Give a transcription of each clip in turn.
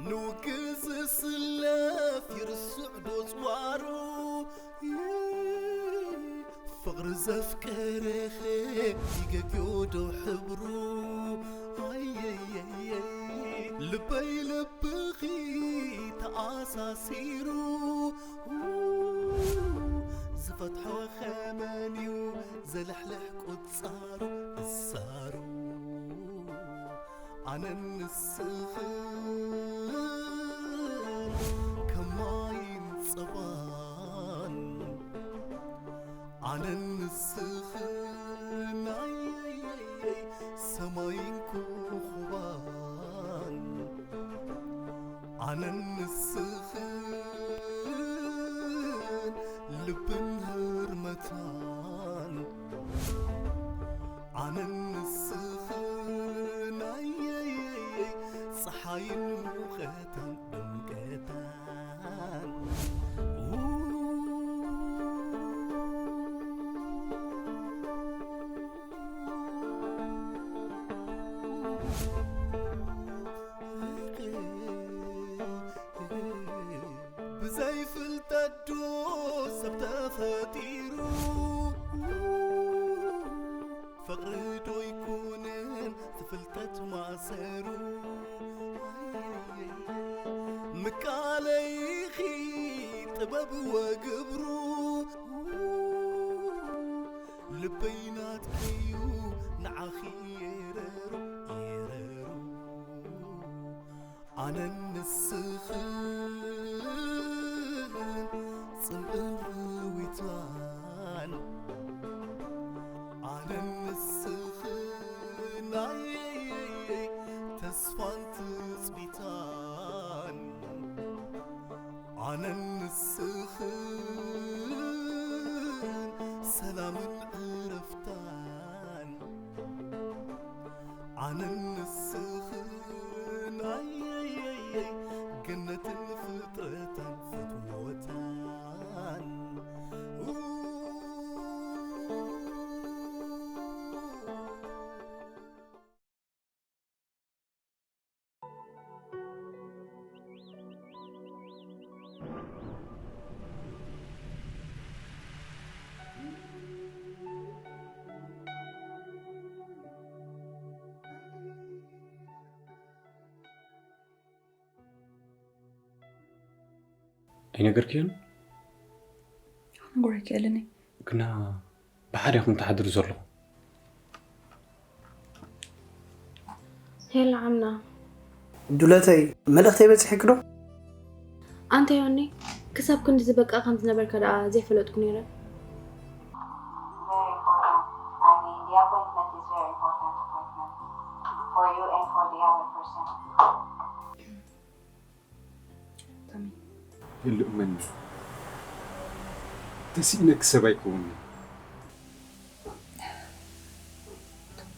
ንውግእ ዝስለፍ ይርስዕ ዶ ጽዋሩ? ፍቕሪ ዘፍቀረኸ ይገግዮ ዶ ሕብሩ? ኣየየየ ልበይ ልብኺ ተኣሳሲሩ፣ ዝፈትሖ ኸመንዩ ዘልሕልሕ ቁጻሩ እሳሩ። ኣነን ንስኽን ከማይን ጸባን፣ ኣነን ንስኽን ኣየየየይ ሰማይን ኮኾባን፣ ኣነን ንስኽን ልብን ህርመታን፣ ኣነን ንስኽን ኣየየየይ ጸሓይን ሙቐታን ድምቀታን። ብዘይ ፍልጠት ዶ ሰብ ተፈጢሩ? ፍቕሪ ዶ ይኩንን ፍልጠት ማእሰሩ? ምቃለይኺ ጥበብ ወግብሩ፣ ልበይ ናትኪዩ ንዓኺ የረሩ፣ የረሩ። ኣነን ንስኽን ጽምእን ርዊታን፣ ኣነን ንስኽን ኣየየየይ ተስፋን ትጽቢታን፣ ኣነን ንስኽን ሰላምን ዕረፍታን፣ ኣነን ንስኽን ኣየየየይ ገነትን ፍጥረታን ፍትወታን። ኣይነገርክዮን? ክነግሮ ኣይክእልን እየ። ግና ብሓደ ኢኹም ትሓድሩ ዘለኹም። ሄሎ ዓምና። ዱለተይ፣ መልእኽተይ በጺሐኪ ዶ? ኣንታ ዮኒ፣ ክሳብ ክንድዚ በቃ ከም ዝነበርካ ደኣ ዘይፈለጥኩ ነይረ። Very important. I mean, the appointment is very important appointment for you and for the other person. ታሚ። የለ እመኒ። ተስኢነኪ ሰብ ኣይከውንን።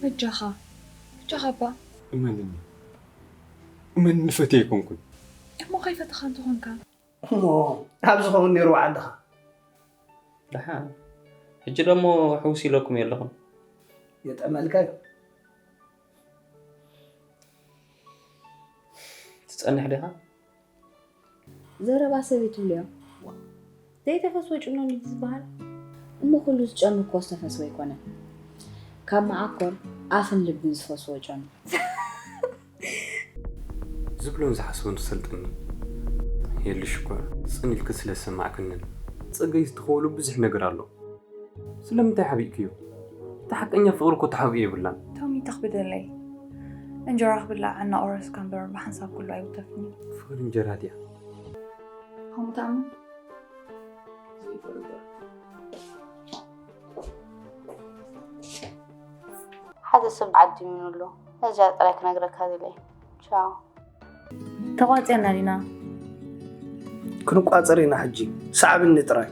በጃኻ፣ በጃኻ እባ። እመንኒ። እመንኒ ፈትየ ኣይኮንኩን። እሞ ከይፈተኻ እንተኾንካ? እሞ ኣብ ዝኸውን ነይሩ ዓድኻ። ደሓን። ሕጂ ደሞ ሕውስ ኢለኩም የለኹን። የጠመልካዮ። ትጸንሕ ዲኻ? ዘረባ ሰብ ይትብልዮ። ዘይተፈስወ ጭኖ እንዲ ዝበሃል። እሞ ኩሉ ዝጨኑ እኮ ዝተፈስወ ኣይኮነን። ካብ መዓኮር ኣፍን ልብን ዝፈስዎ ጨኑ። ዝብሎን ዝሓስቦን ዝሰልጠኒ። የሉ ሽኮር፣ ጽን ኢልኪ ስለ ዝሰማዕክንን። ጸገይ ዝተኸወሉ ብዙሕ ነገር ኣሎ። ስለምንታይ ሓቢእክዮ? እቲ ሓቀኛ ፍቕሪ እኮ ተሓቢኡ የብላን። ቶሚ ተኽብደለይ። እንጀራ ክብላዕ እናቆረስካ እምበር ብሓንሳብ ኩሉ ኣይውተፍን እዩ። ፍቕሪ እንጀራ ድያ? ከምኡ ትኣምን? ዘይፈልጦ። ሓደ ሰብ ዓዲ ሚኑ ኣሎ። ነዚኣ ጥራይ ክነግረካ ደለየ። ቻው። ተቋጺርና ዲና? ክንቋጸር ኢና ሕጂ። ሰዓብኒ ጥራይ።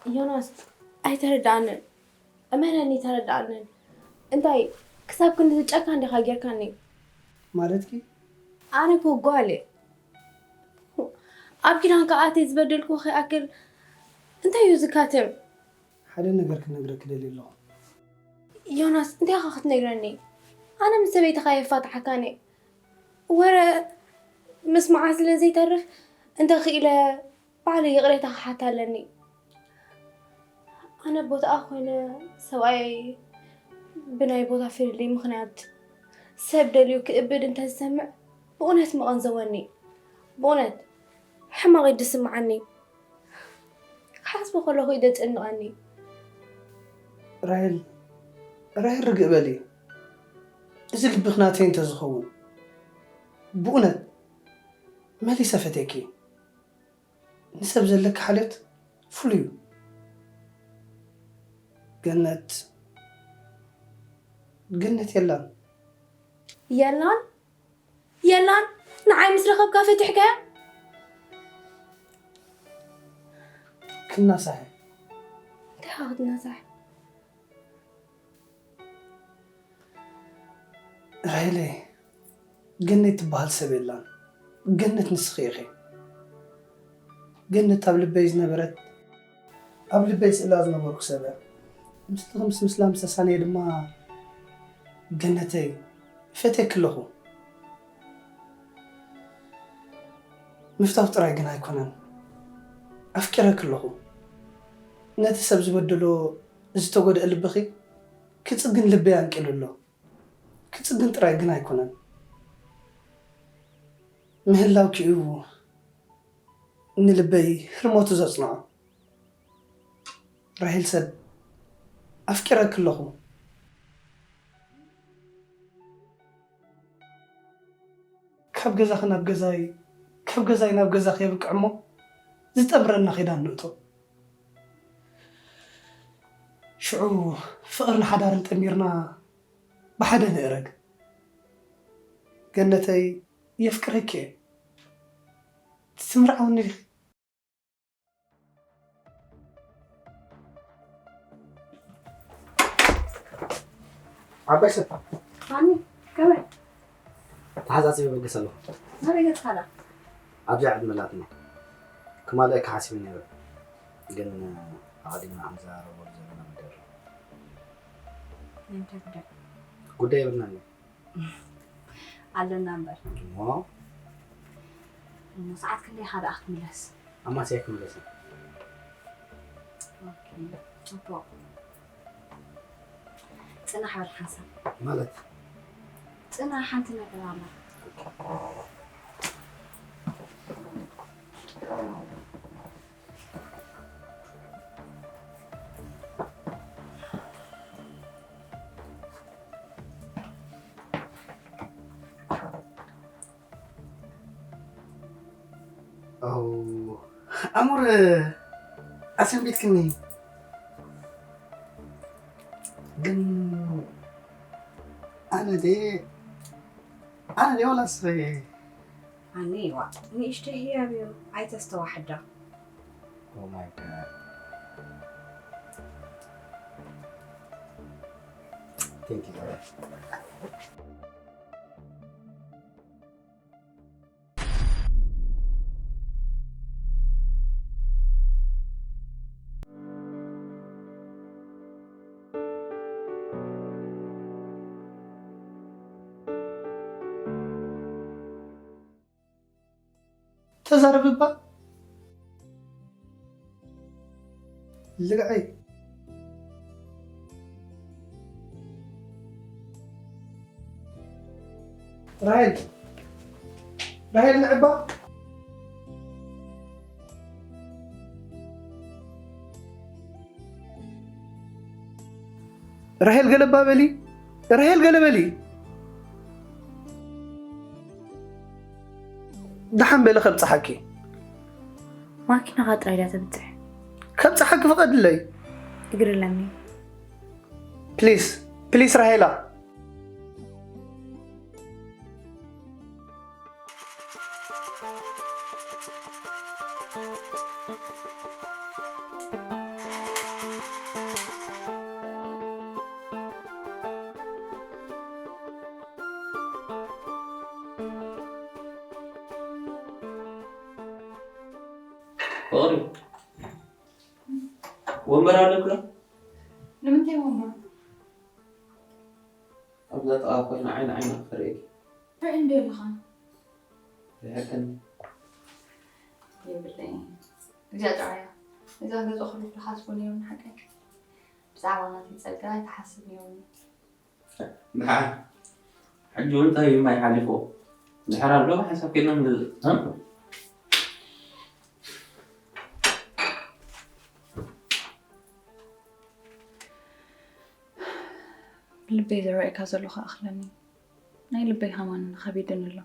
ዮናስ፣ ኣይተረድኣንን። እመነኒ፣ ኣይተረድኣንን። እንታይ፣ ክሳብ ክንዲ ጨካን ዲኻ ጌርካኒ? ማለትኪ? ኣነ እኮ ጓል እየ። ኣብ ኪዳንካ ኣትየ ዝበደልኩ ከይኣክል እንታይ እዩ ዝካትም? ሓደ ነገር ክነግረኪ ደልየ ኣለኹ። ዮናስ፣ እንታይ ኢኻ ክትነግረኒ? ኣነ ምስ ሰበይትኻ የፋትሓካን እየ። ወረ ምስማዓ ስለ ዘይተርፍ እንተኽኢለ ባዕለይ ይቕሬታ ክሓታ ኣለኒ። ኣነ ቦታኣ ኮይነ ሰብኣየይ ብናይ ቦታ ፍልልይ ምኽንያት ሰብ ደልዩ ክእብድ እንተዝሰምዕ ብእውነት ምቐንዘወኒ። ብእውነት ሕማቕ እዩ ዝስምዓኒ። ክሓስቦ ከለኹ እዩ ዘጨንቐኒ። ራሄል፣ ራሄል ርግእ በሊ። እዚ ልብኺ ናተይ እንተዝኸውን ብእውነት መሊሰ ፈትየኪ። ንሰብ ዘለኪ ሓልዮት ፍሉይ እዩ። ገነት፣ ገነት የላን። የላን የላን፣ ንዓይ ምስ ረኸብካ ፈቲሕካያ። ክናሳሐ። እንታይ ኢኻ ክትናሳሕ? ራሄለይ፣ ገነት ትበሃል ሰብ የላን። ገነት ንስኺ ኢኺ። ገነት ኣብ ልበይ ዝነበረት፣ ኣብ ልበይ ስእላ ዝነበርኩ ሰብ እያ። ምስልኺ ምስ ምስላ ምስ ተሳነየ ድማ ገነተይ፣ ፈትየኪ ኣለኹ። ምፍታው ጥራይ ግን ኣይኮነን። ኣፍቂረኪ ኣለኹ። ነቲ ሰብ ዝበደሎ ዝተጎድአ ልብኺ ክጽግን ልበይ ኣንቂሉ ኣሎ። ክጽግን ጥራይ ግን ኣይኮነን። ምህላውኪ እዩ ንልበይ ህርመቱ ዘጽንዖ። ራሄል ሰብ፣ ኣፍቂረኪ ኣለኹ። ካብ ገዛኺ ናብ ገዛይ፣ ካብ ገዛይ ናብ ገዛኺ የብቅዕ እሞ ዝጠምረና ኺዳን ንእቶ። ሽዑ ፍቕርን ሓዳርን ጠሚርና ብሓደ ንእረግ። ገነተይ፣ የፍቅረኪ እየ። ትምርዓውኒ ዲኺ? ዓባይ ሰብ። ማሚ፣ ከመይ? ተሓጻጺበ በገስ ኣለኹ። ናበይ ገጽካ ደኣ? ኣብዚኣ ዕድመ ኣላትና። ክማልአኪ ሓሲበ ነይረ። ግን ኣቐዲምና ክንዘራረበሉ ዘለና ጉዳይ ኣሎ። ናይ እንታይ ጉዳይ? ጉዳይ የብልናን እዩ። ኣለና እምበር። እሞ እሞ ሰዓት ክንደይ ኢኻ ደኣ ክትምለስ? ኣማስያ ክምለስ እየ። ኦኬ፣ ጽቡቕ። ጽናሕ በል ሓንሳብ። ማለት? ጽናሕ፣ ሓንቲ ነገር ኣላ። ኣው ኣሙር ኣሰንቢትክኒ። ግን ኣነ ደ ኣነ ደ ዋላ ስኸየ ኣነ ይዋ ንእሽቶ ህያብ እዩ ኣይተስተዋሕዶ። Oh my god. Thank you. ተዛረብ እባ ልግዐይ። ራሄል፣ ራሄል ንዕባ። ራሄል ገለባ በሊ፣ ራሄል ገለ በሊ። ደሓን በሊ ከብጽሓኪ። ማኪናኻ ጥራይ ድያ ተብጽሕ? ከብጽሓኪ ፍቐድለይ። እግሪ ለሚ። ፕሊስ፣ ፕሊስ ራሄላ። ወንበር ኣለኩ ዶ? ንምንታይ ወንበር? ኣብዛ ጥቓ ኮይና ዓይኒ ዓይኒ ክርእየኪ። ርእ እንዶ ኢልኻ። ርሕቅን የብለይ። እዚኣ ጥራይ እያ። እዛ ገዛ ክልፍልኻ ትኮን እዮም ንሓቀይ። ብዛዕባ ናተይ ጸገም ኣይትሓስብ እዮም። ደሓር ሕጂ እውን እንታይ ማይ ሓሊፎ ድሕር ኣሎ ሓሳብ ከይድና ንገዝእ። ልበይ ዝረኣየካ ዘለኹ ኣኽለኒ ናይ ልበይ ሃማን ከቢድን ኣሎ።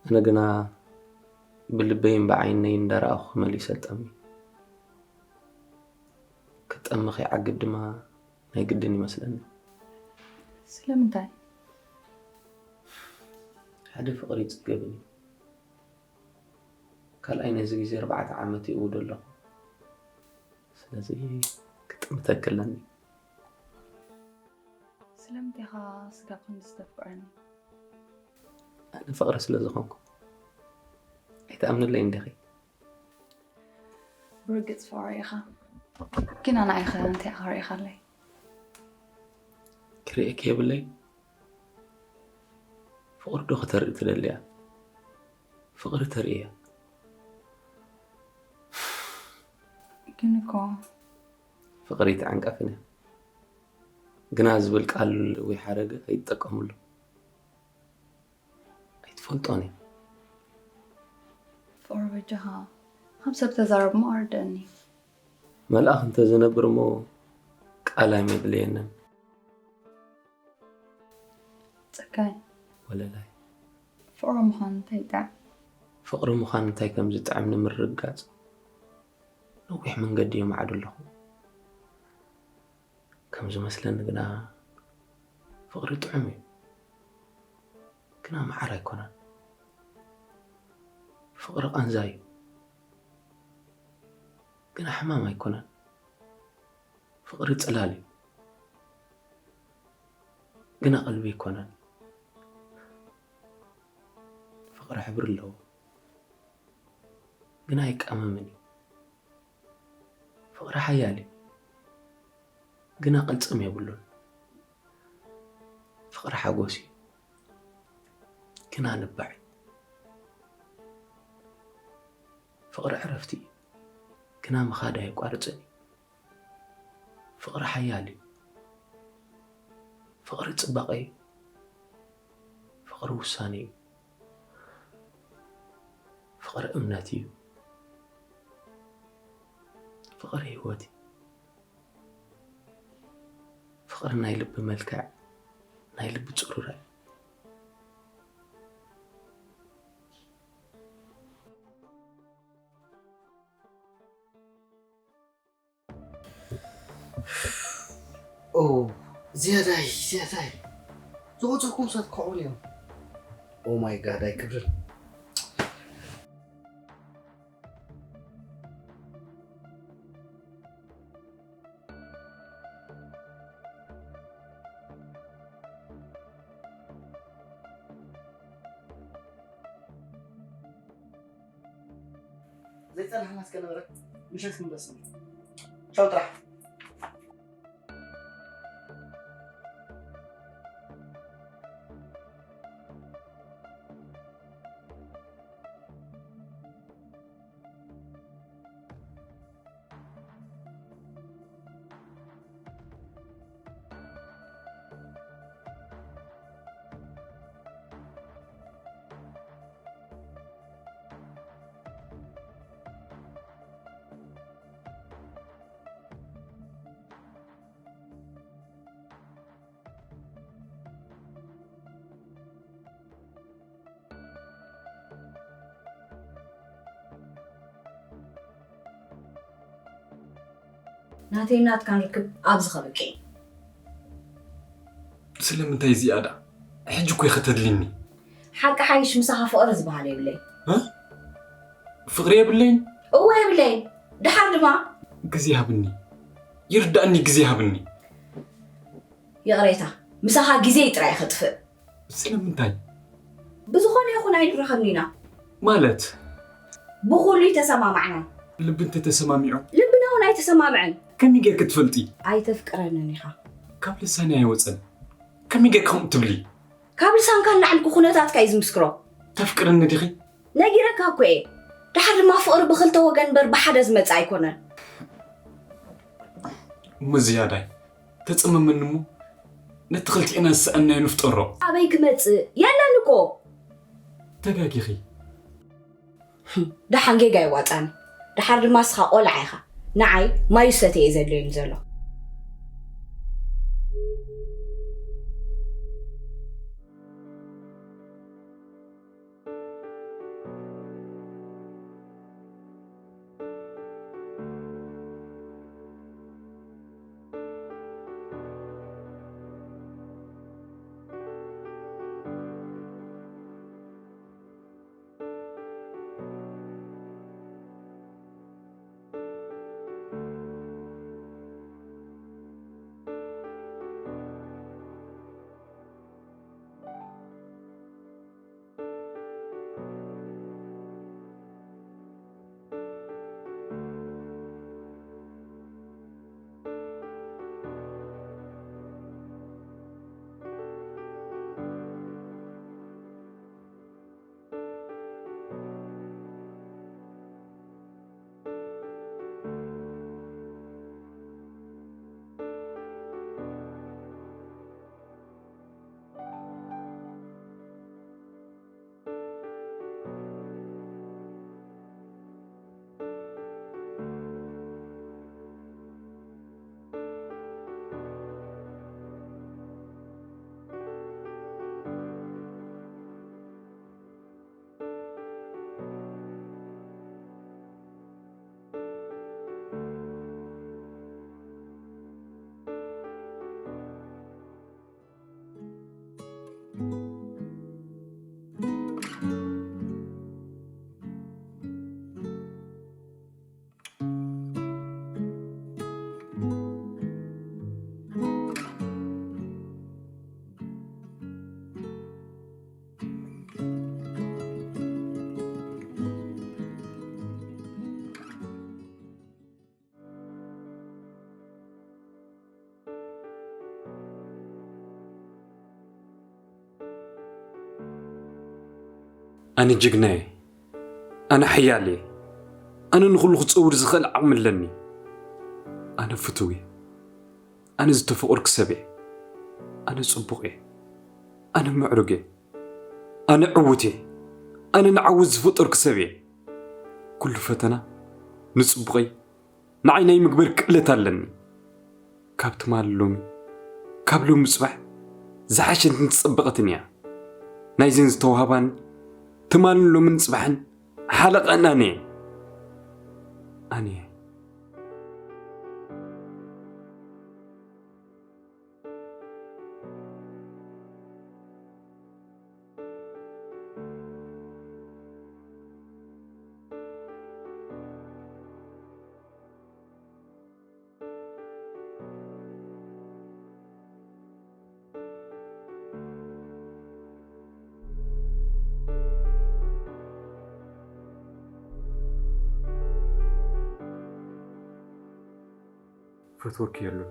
ኣነ ግና ብልበይን ብዓይነይን እንዳረኣኹ መሊሰ ጠሚ ክጠሚ ከይዓግብ ድማ ናይ ግድን ይመስለኒ። ስለምንታይ? ሓደ ፍቕሪ ይጽገብን እዩ። ካልኣይ ነዚ ግዜ ኣርባዕተ ዓመት ይእውዶ ኣለኹ። ስለዚ ክጥምተኪ ኣለኒ። ስለምንታይ ኢኻ ስጋብ ክንድዚ ተፍቅረኒ? ኣነ ፍቕሪ ስለ ዝኾንኩ ኣይትኣምንለይ እንዲኺ? ብርግጽ ፍቕሪ ኢኻ፣ ግን ኣነ ኣይኸ እንታይ ኢኻ ርኢኻለይ? ክርእየኪ የብለይ። ፍቕሪ ዶ ክተርኢ ትደልያ? ፍቕሪ ተርእያ። ግን እኮ ፍቕሪ ኣይትዓንቀፍን እያ። ግና ዝብል ቃል ወይ ሓረግ ኣይትጠቀምሉ። ኣይትፈልጦን እያ። ፍቕሪ በጃኻ ካብ ሰብ ተዛረብ እሞ ኣርድእኒ። መልኣኽ እንተዝነብር እሞ ቃል ኣይመድለየንን። ጸጋይ ወለላይ ፍቕሪ ምዃን እንታይ ይጥዕም? ፍቕሪ ምዃን እንታይ ከም ዝጥዕም ንምርግጋጽ ነዊሕ መንገዲ እየ ማዕዱ ኣለኹ። ከም ዝመስለኒ ግና ፍቕሪ ጥዑም እዩ፣ ግና መዓር ኣይኮነን። ፍቕሪ ቃንዛ እዩ፣ ግና ሕማም ኣይኮነን። ፍቕሪ ጽላል እዩ፣ ግና ቀልቢ ኣይኮነን። ፍቕሪ ሕብሪ ኣለዎ፣ ግና ኣይቃመምን እዩ። ፍቕሪ ሓያል እዩ፣ ግና ቅልጽም የብሉን። ፍቕሪ ሓጎስ እዩ፣ ግና ንባዕ እዩ። ፍቕሪ ዕረፍቲ እዩ፣ ግና ምኻድ ኣየቋርጽን እዩ። ፍቕሪ ሓያል እዩ፣ ፍቕሪ ጽባቐ እዩ፣ ፍቕሪ ውሳኔ እዩ፣ ፍቕሪ እምነት እዩ፣ ፍቕሪ ህይወት እዩ። ፍቕሪ ናይ ልቢ መልክዕ፣ ናይ ልቢ ጽሩራ እዩ። ኦ ዝያዳይ ዝያዳይ ዝቆጸርኩም ሰባት ክዕብሉ እዮም። ኦ ማይ ጋድ ኣይክብርን። ዘይጸናሕና እስከ ነበረ ምሸት ክንበስም። ቻው ጥራሕ። ናተይን ናትካን ርክብ ኣብዚ ከብቅዕ እዩ። ስለምንታይ እዚኣ ደኣ? ሕጂ እኮ ኢኺ ተድልይኒ። ሓቂ ሓይሽ ምሳኻ ፍቕሪ ዝበሃል የብለይ። ፍቕሪ የብለይን? እወ የብለይን። ደሓር ድማ ግዜ ሃብኒ። ይርዳእኒ ግዜ ሃብኒ። ይቕሬታ ምሳኻ ግዜይ ጥራይ እየ ከጥፍእ። ስለምንታይ? ብዝኾነ ይኹን ኣይንራኸብን ኢና። ማለት? ብኹሉ ኣይተሰማማዕናን። ልቢ እንተተሰማሚዑ? ልብና እውን ኣይተሰማምዐን። ከመይ ጌርኪ ትፈልጢ? ኣይተፍቅረንን ኢኻ። ካብ ልሳነይ ኣይወፀን። ከመይ ጌርኪ ከምኡ ትብሊ? ካብ ልሳንካ ንላዕሊ ኩነታትካ እዩ ዝምስክሮ። ተፍቅርኒ ዲኺ? ነጊረካ እኮ እየ። ድሓር ድማ ፍቕሪ ብኽልተ ወገን እምበር ብሓደ ዝመጽእ ኣይኮነን። እሞ ዝያዳይ ተጸመመኒ እሞ ነቲ ክልቲኤና ዝሰኣንናዮ ንፍጠሮ። ኣበይ ክመጽእ? የለን እኮ። ተጋጊኺ። ደሓን ጌጋ ይዋጣኒ። ደሓር ድማ እስኻ ቆልዓ ኢኻ። ንዓይ ማይ ሰተ እየ ዘድልየኒ ዘሎ። ኣነ ጅግና እየ። ኣነ ሓያል እየ። ኣነ ንኹሉ ክጸውር ዝኽእል ዓቕሚ ኣለኒ። ኣነ ፍቱው እየ። ኣነ ዝተፈቕርኩ ሰብ እየ። ኣነ ጽቡቕ እየ። ኣነ ምዕሩግ እየ። ኣነ ዕዉት እየ። ኣነ ንዓወት ዝፈጠርኩ ሰብ እየ። ኩሉ ፈተና ንጽቡቐይ ንዓይ ናይ ምግበር ክእለት ኣለኒ። ካብ ትማሊ ሎሚ፣ ካብ ሎሚ ጽባሕ ዝሓሸትን ዝጸበቐትን እያ። ናይዘን ዝተዋህባኒ ትማልን ሎምን ጽባሕን ሓለቐን ኣነ እየ። ኣነ እየ። ፈትወኪ የሉን።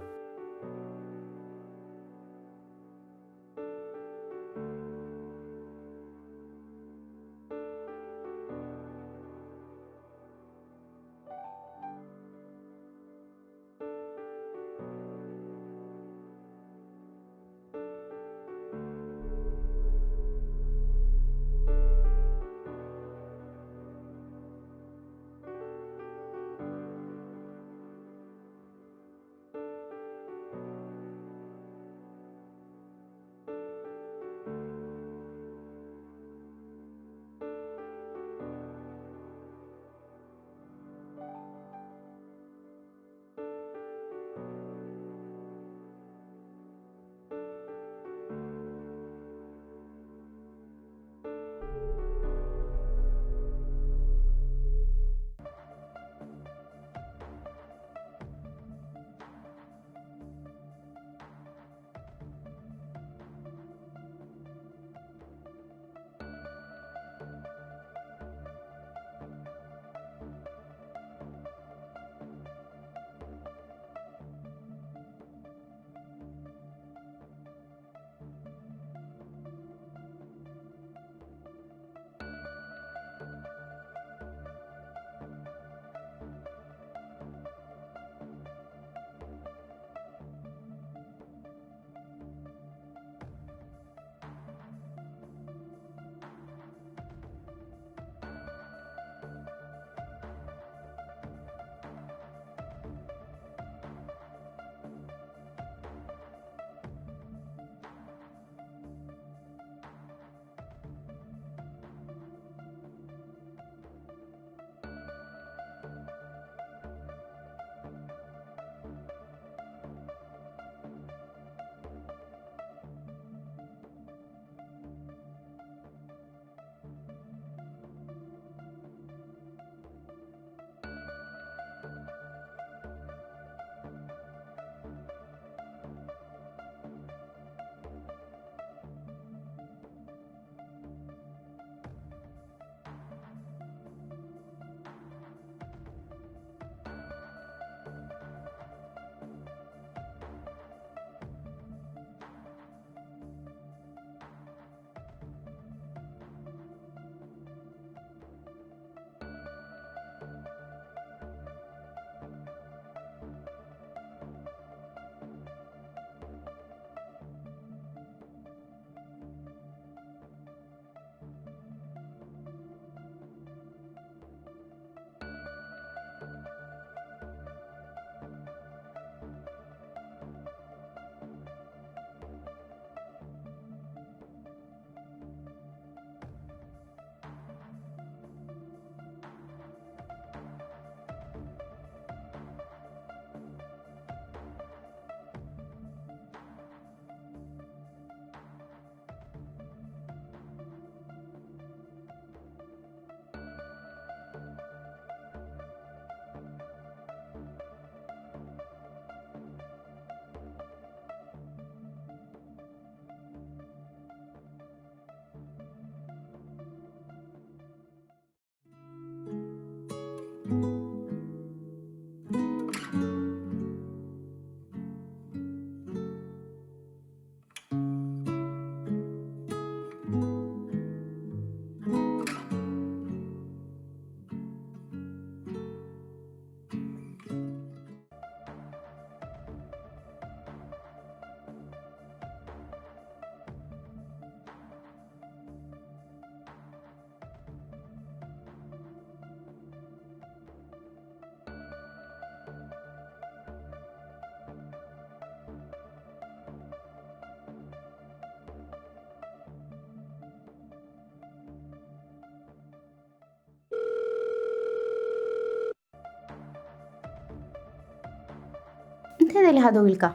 እንታይ ደሊኻ ደው ኢልካ?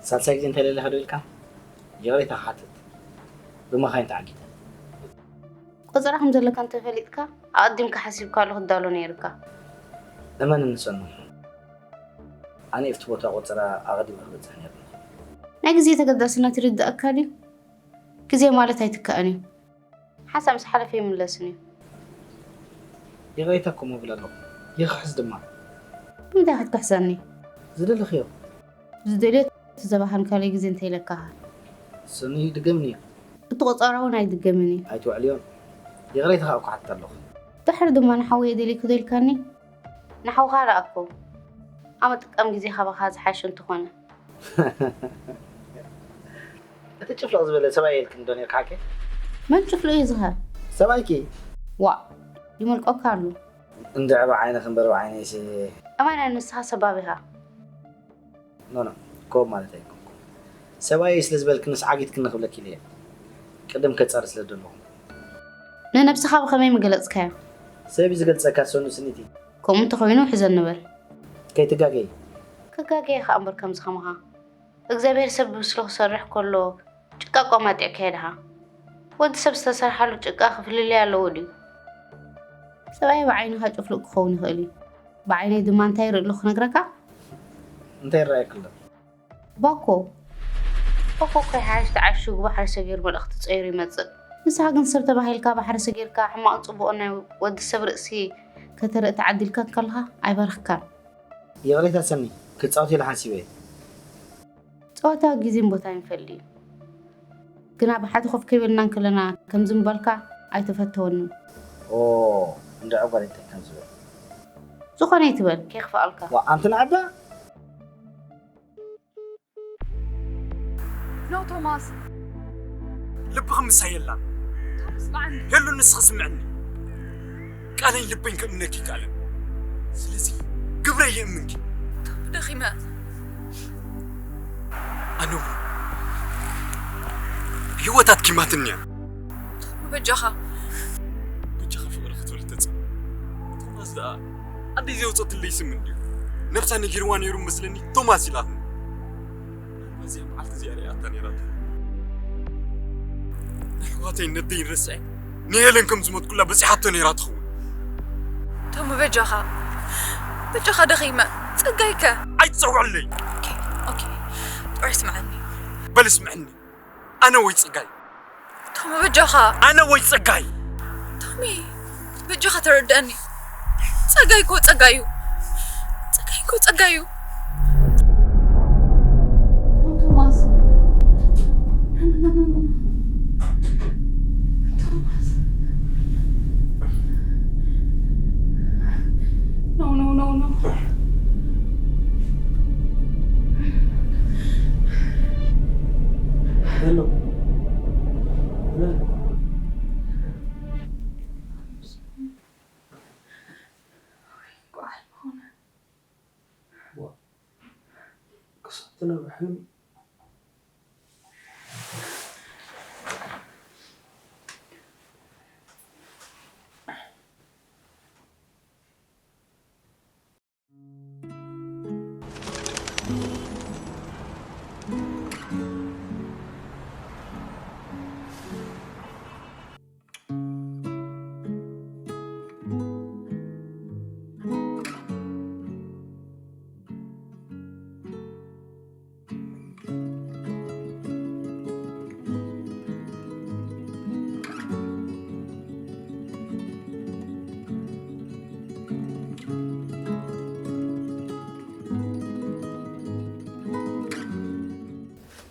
ሳልሳይ ግዜ እንታይ ደሊኻ ደው ኢልካ? ይቕሬታ ክሓትት። ብመኻይን ተዓጊተ። ቆጸራ ከም ዘለካ እንተፈሊጥካ ኣቐዲምካ ሓሲብካሉ ክትዳሎ ነይርካ። እመን ንሰኑ። ኣነ ኣብቲ ቦታ ቆጸራ ኣቐዲመ ክበጽሕ ነይርኒ። ናይ ግዜ ተገዳስነት ይርድኣካ ድዩ? ግዜ ማለት ኣይትካእን እዩ። ሓንሳእ ምስ ሓለፈ ይምለስን እዩ። ይቕሬታ እኮ ምብል ኣለኹ። ይኽሕስ ድማ። ብምንታይ ክትክሕሰኒ? ዝደለኽዮ። ዝደልዮ እቲ ዘባኸንካለይ ግዜ እንተይለካኻ። ሰኑ ይድገምኒ እዩ። እቲ ቆጸራ እውን ኣይድገምን እዩ። ኣይትውዕልዮን። ይቕሬታ ከዓ እኮ ሓትት ኣለኹ። ድሕሪ ድማ ንሓወየ ደሊኩ ዶ ኢልካኒ? ንሓውኻ ደኣ እኮ። ኣመ ጥቀም ግዜ ካባኻ ዝሓሸ እንተኾነ። እቲ ጭፍልቕ ዝበለ ሰብኣይ ኢልክን ዶ ነርካ ሓቂ? መን ጭፍልቕ እዩ ዝኸ? ሰብኣይኪ? ዋእ ይመልቀካ ኣሎ። እንድዒ ብዓይንኺ እምበር ብዓይነይሲ። ኣማና ንስኻ ሰባብ ኢኻ። ኖ ኖ፣ ከምኡ ማለት ኣይኮንኩን። ሰብኣየይ ስለ ዝበልክንስ ዓጊትክኒ ክብለኪ ኢለ እየ። ቅድም ከጻሪ ስለ ዘለኹ። ንነብስኻ ብኸመይ ምገለጽካያ? ሰብ እዩ ዝገልጸካ ሰኑ ስኒቲ። ከምኡ እንተኾይኑ ሕዘን ንበል። ከይትጋገይ። ክጋገየ ኸኣ እምበር ከምዚ ከማኻ እግዚኣብሔር ሰብ ብስሎ ክሰርሕ ከሎ ጭቃ ኣቋማጢዕካዮ ድኻ? ወዲ ሰብ ዝተሰርሓሉ ጭቃ ክፍልልይ ኣለዎ ድዩ? ሰብኣይ ብዓይንኻ ጭፍልቕ ክኸውን ይኽእል እዩ። ብዓይነይ ድማ እንታይ ይርኢ ኣለኹ ክነግረካ? እንታይ ይረኣየኪ ኣሎ? ባኮ ባኮ እኮ ይሓይሽ ተዓሽጉ ባሕሪ ሰጊሩ መልእኽቲ ጸይሩ ይመጽእ። ንስኻ ግን ሰብ ተባሂልካ ባሕሪ ሰጊርካ ሕማቕን ጽቡቕን ናይ ወዲ ሰብ ርእሲ ከተርኢ ተዓዲልካ እንከለኻ ኣይበረኽካን። ይቕሬታ ሰኒ፣ ክጻወት ኢለ ሓሲበ እየ። ጸወታ ግዜን ቦታን ይፈልይ እዩ። ግና ብሓደ ኮፍ ከይበልና እንከለና ከምዚ ምባልካ ኣይተፈተወንን። ኦ እንድዒ ጓል እንታይ ከም ዝብል። ዝኾነ ይትበል ከይኽፍኣልካ። ዋ ኣንቲ ንዓባ። ኖ ቶማስ። ልብኺ ምሳይ የላን። ቶማስ ብዓንዲ። ሄሉ ንስኺ ስምዕኒ። ቃለይን ልበይን ክእምነኪ ይከኣለን። ስለዚ ግብረይ ይእምንኪ። ደኺመ። ኣነ እውን ህይወት ኣድኪማትኒ እያ። በጃኻ። በጃኻ ፍቕሪ ክትብል ተጽ ቶማስ ደኣ ኣደይ ዘውፀትለይ ስም እንድዩ። ነብሳ ነጊርዋ ነይሩ መስለኒ ቶማስ ኢላትኒ። እዚኣ መዓልቲ እዚኣ ሪኣታ ነይራ ትኸውን። ንኣሕዋተይ ነደይ ረስዐ ንሄለን ከም ዝሞትኩላ በፂሓቶ ነይራ ትኸውን። ቶም በጃኻ በጃኻ ደኺመ። ጸጋይከ? ኣይትፀውዕለይ። ኦኬ ኦኬ። ጥዑይ ስምዓኒ። በል ስምዕኒ። ኣነ ወይ ጸጋይ? ቶም በጃኻ። ኣነ ወይ ጸጋይ? ቶሚ በጃኻ ተረድኣኒ። ጸጋይ እኮ ጸጋይ እዩ። ጸጋይ እኮ ጸጋይ እዩ። ቶማስ። ቶማስ። No, no, no, no. ሄሎ። ክሳብ ትነብሕን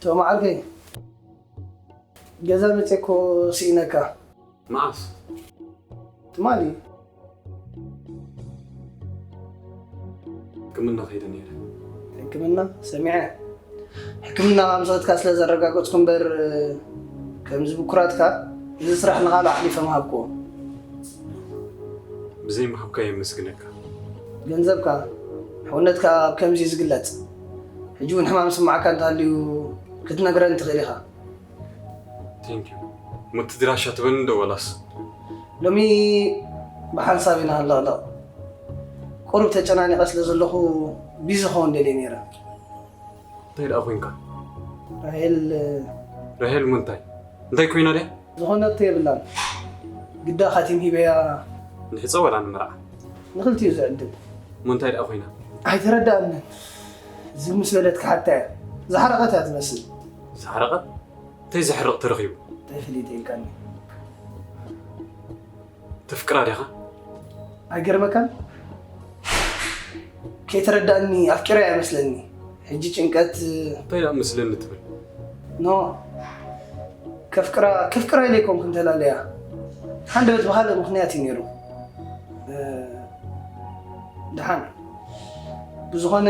ቶም ዓርከይ፣ ገዛ መፅየ እኮ ስኢነካ። መዓስ? ትማሊ። ሕክምና ከይደ ነይረ። ሕክምና ሰሚዐ። ሕክምና ከም ዝኸድካ ስለ ዘረጋገፅኩ እምበር፣ ከምዚ ብኩራትካ እዚ ስራሕ ንኻልእ ኣሕሊፈ ምሃብክዎ። ብዘይ ምሃብካ የመስግነካ። ገንዘብካ፣ ሕውነትካ ኣብ ከምዚ እዩ ዝግለፅ። ሕጂ እውን ሕማም ስማዓካ እንተሃልዩ ክትነግረኒ ትኽእል ኢኻ። Thank you። ምትድራሻ ትበኒ ዶ ወላስ? ሎሚ ብሓንሳብ ኢና ንለቕለቕ። ቁሩብ ተጨናኒቐ ስለ ዘለኹ ቢዚ ክኸውን ደልየ ነይረ። እንታይ ደኣ ኮይንካ? ራሄል ራሄል ሙንታይ? እንታይ ኮይና ድያ? ዝኾነቶ የብላን። ግዳ ካቲም ሂበያ ንሕጸ ወላ ንምርዓ? ንኽልቲኡ ዝዕድል። ሙንታይ ደኣ ኮይና? ኣይተረዳእንን። ዝም ምስ በለት ክሓታ እያ። ዝሓረቐት እያ ትመስል። ዝሓረቐት? እንታይ ዘሕርቕ ተረኺቡ? እንታይ ፍሊጥ ኢልካኒ? ተፍቅራ ዲኻ? ኣይገርመካን? ከይተረዳእኒ ኣፍቂራ እያ መስለኒ። ሕጂ ጭንቀት እንታይ ደኣ መስለኒ ትብል? ኖ ከፍቅራ ከፍቅራ ኢለ ኣይኮንኩን ተላለያ። ሃንደበት ብኻልእ ምኽንያት እዩ ነይሩ። ድሓን ብዝኾነ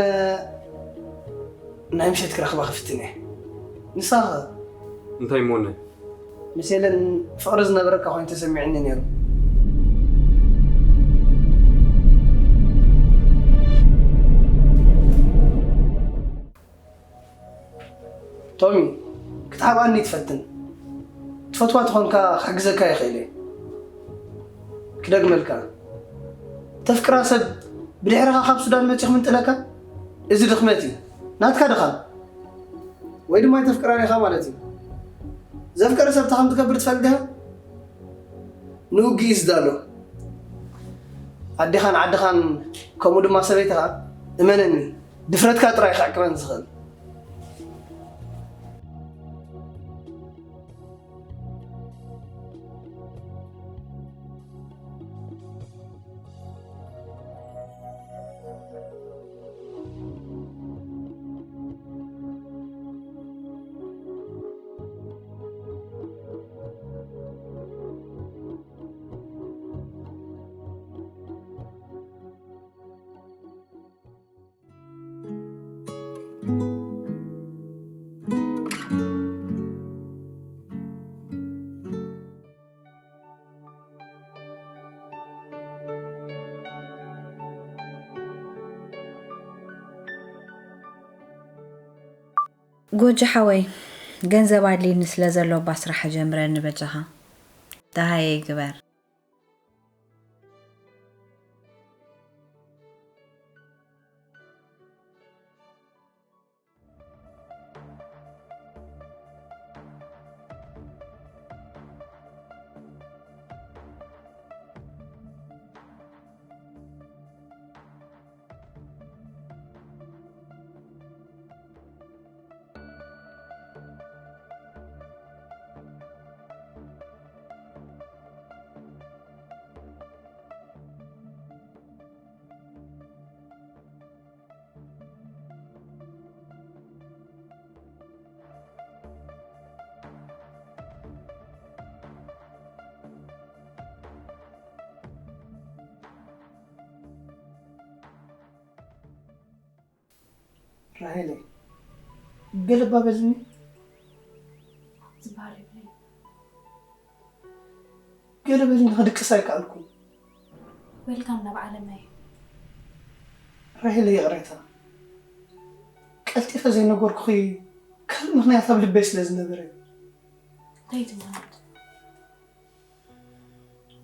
ናይ ምሸት ክረኽባ ክፍትን እየ። ንስኻ ኸ? እንታይ እሞኒ? ምስ ሄለን ፍቕሪ ዝነበረካ ኮይኑ ተሰሚዑኒ ነይሩ። ቶሚ፣ ክትሓብኣኒ ትፈትን። ትፈትዋ ተኾንካ ክሕግዘካ ይኽእል እየ። ክደግመልካ፣ ተፍቅራ ሰብ ብድሕርኻ ካብ ሱዳን መፂኡ ክምንጥለካ? እዚ ድኽመት እዩ፣ ናትካ ድኻም። ወይ ድማ ኣይተፍቅራን ኢኻ ማለት እዩ። ዘፍቀረ ሰብ እንታይ ከም ትገብር ትፈልጥ ዲኻ? ንውግእ እዩ ዝዳሎ። ኣዴኻን ዓድኻን ከምኡ ድማ ሰበይትኻ እመነኒ ድፍረትካ ጥራይ ክዕቅበን ዝኽእል። ጎጆ ሓወይ፣ ገንዘብ ኣድልይኒ ስለ ዘሎ እባ ስራሕ ኣጀምረኒ በጃኻ። ደሃየይ ግበር። ራሄለይ፣ ገለ እባ በልኒ። ዝበሃል የብለይ። ገለ በልኒ፣ ክድቅስ ኣይከኣልኩን። ዌልካም ናብ ዓለመይ። ራሄለይ፣ ይቕሬታ፣ ቀልጢፈ ዘይነገርኩኺ ካልእ ምኽንያት ኣብ ልበይ ስለ ዝነበረ እዩ። እንታይ ትምህርት?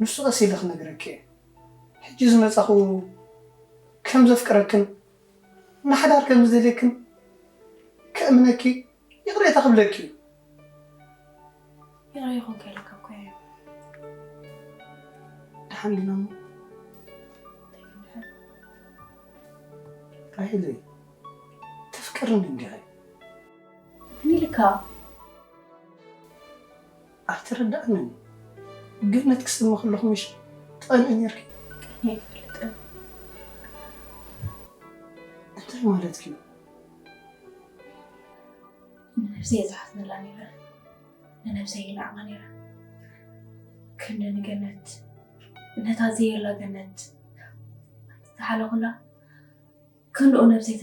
ንሱ ቀስ ኢለ ክነግረኪ እየ። ሕጂ ዝመጻኹ ከም ዘፍቅረክን ንሓዳር ከም ዝደልየክን ከእምነኪ ይቕሬታ ክብለኪ እዩ። ይቕረ ይኹን ከይለካ እኮ እየ። ደሓን ዲና እሞ? ራሄለይ፣ ተፍቅርኒ እንዲኺ? ምን ኢልካ? ኣይተረዳእንን። ገነት ክስሚ ከለኹ ምሽ ትቐንኢ ነርኪ? ቀንየ ኣይፈልጥን። እንታይ ማለትኪ እዩ? ንነብሰይ እየ ዝሓዝነላ ነይረ። ንነብሰይ ይንዕቓ ነይረ። ክንደ ንገነት፣ ነታ ዘየላ ገነት ዝሓለኹላ ክንድኡ ነብሰይ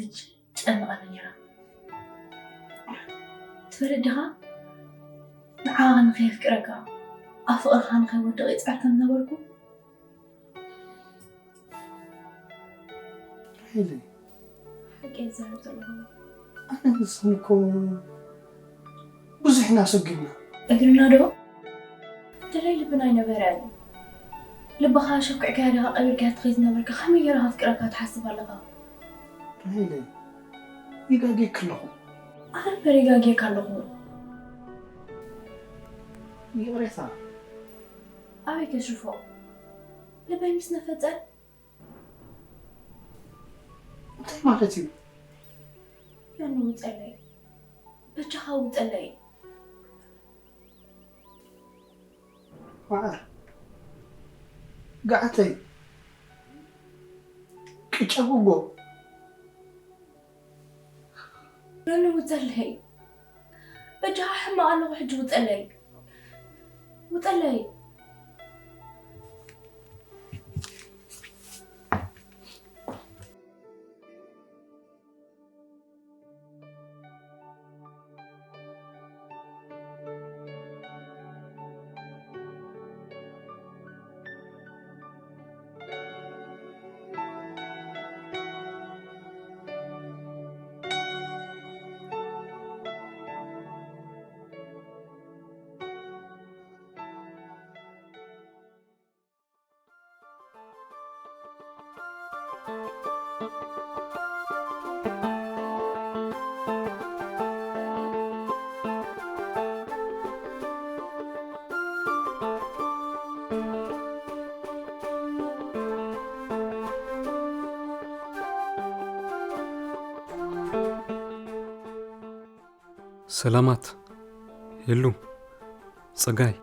ተጨንቐኒ ነይራ። ትፈልጥ ዲኻ? ንዓኻ ንኸየፍቅረካ፣ ኣብ ፍቕርኻ ንኸይወድቕ ይጽዕር ከም ዝነበርኩ። ራሄል፣ ሓቂ እየ ዝዛረብ ዘለኹ። ኣነ ንስኽን እኮ ብዙሕ ኢና ሰጒምና። እግርና ዶ? ደላይ ልብና ኣይነበረን። ልብኻ ሸኩዕካያ ዲኻ ቀቢርካያ ትኸይድ ዝነበርካ፣ ከመይ ገይረ ከፍቅረካ ትሓስብ ኣለኻ? ራሄል፣ ይጋጌክ ኣለኹ። ኣነ በሪጋጌካ ኣለኹ። ይቕሬታ። ኣበይ ከሽፎ? ልበይ ምስ ነፈጸ እንታይ ማለት እዩ? ዮኒ ውጸለይ፣ በጃኻ ውጸለይ። ዋዓ ጋዓተይ ቅጨ ጉጎ ዮኒ ውጸለይ፣ በጃኻ ሕማቕ ኣለኹ ሕጂ ውጸለይ፣ ውጸለይ። ሰላማት ሄሉ፣ ጸጋይ፣